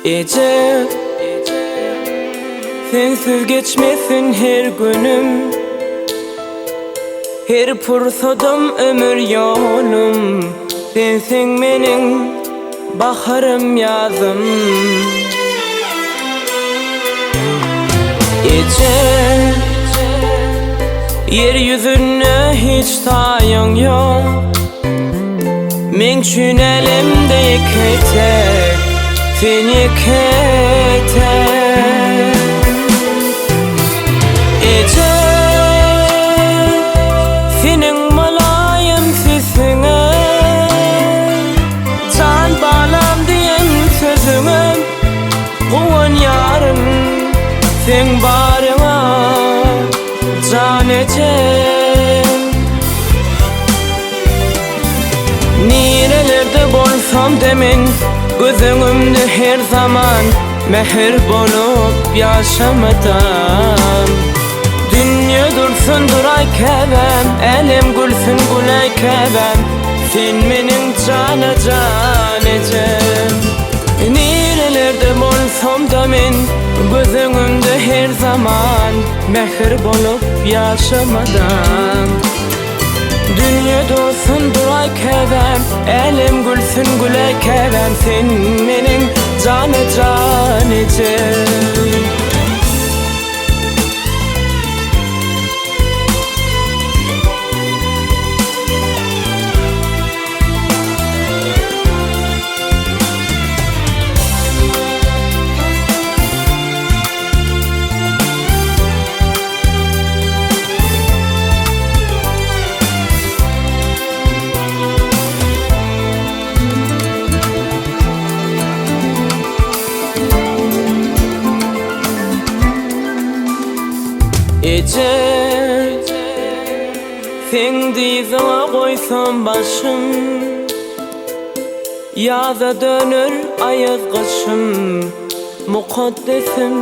Eje, sensiz geçmesin her günüm Her pursadym ömür ýolum Sensiň meniň baharym ýazym Eje, ýer ýüzünde hiç taýyň ýok Meň üçin älemde ýeke tek Sen ýeke tek Eje, seniň mylaýym sesiňe Jan balam diýen sözüňe Guwanýaryn seň baryňa Jan ejem. Nirelerde bolsam-da men Göz öňümde her zaman Mähir bolup ýaşamadam. Dünýe dursun duraý käbäm, Älem gülsün güläý käbäm, Sen meniň jana-jan ejem. Nirelerde bolsam-da men Göz öňümde her zaman Mähir bolup ýaşamadam. Dünýe dursun duraý käbäm, Älem gülsün güläý käbäm, Sen meniň jana-jan ejem. Eje, seň dyzyňa goýsam başym, Ýaza döner aýaz gyşym, Mukaddesim,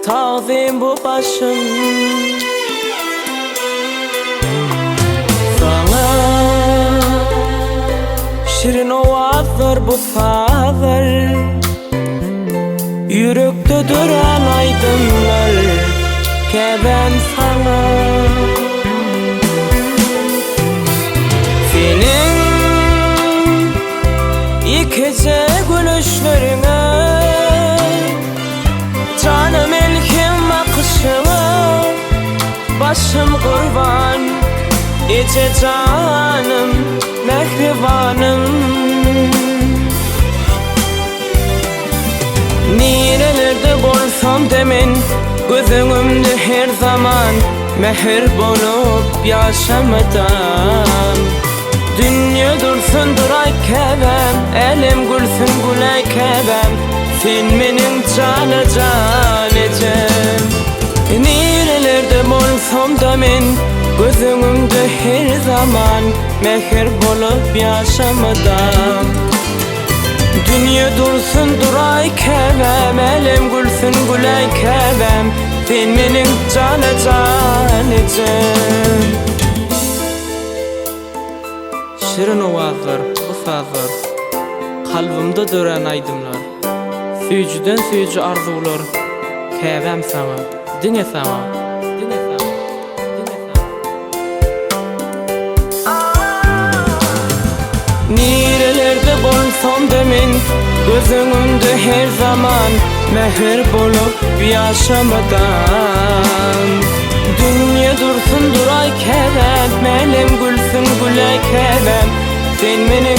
tagzym bu başym. Saňa şirin owazlar bu sazlar, Ýürekde dörän aýdymlar, käbäm saňa. Seniň ýekeje gülüşleriňe, Jana melhem bakyşyňa, Başym gurban, eje janym, mähribanym. Nirelerde bolsam-da men, Göz öňümde her zaman, Mähir bolup ýaşamadam. Dünýe dursun duraý käbäm, Älem gülsün güläý käbäm, Sen meniň jana-jan ejem. Nirelerde bolsam-da men, Göz öňümde her zaman, Mähir bolup ýaşamadam. Dünýe dursun duraý käbäm, Älem gülsün güläý käbäm, Sen meniň jana-jan ejem. Şirin owazlar, bu sazlar, Kalbymda dörän aýdymlar, Süýjüden süýji arzuwlar, Käbäm saňa, diňe saňa, diňe saňa, diňe saňa. Nirelerde bolsam-da men, Göz öňümde her zaman, Mähir bolup ýaşamadam. Dünýe dursun duraý käbäm, Älem gülsün güläý käbäm, Sen meniň.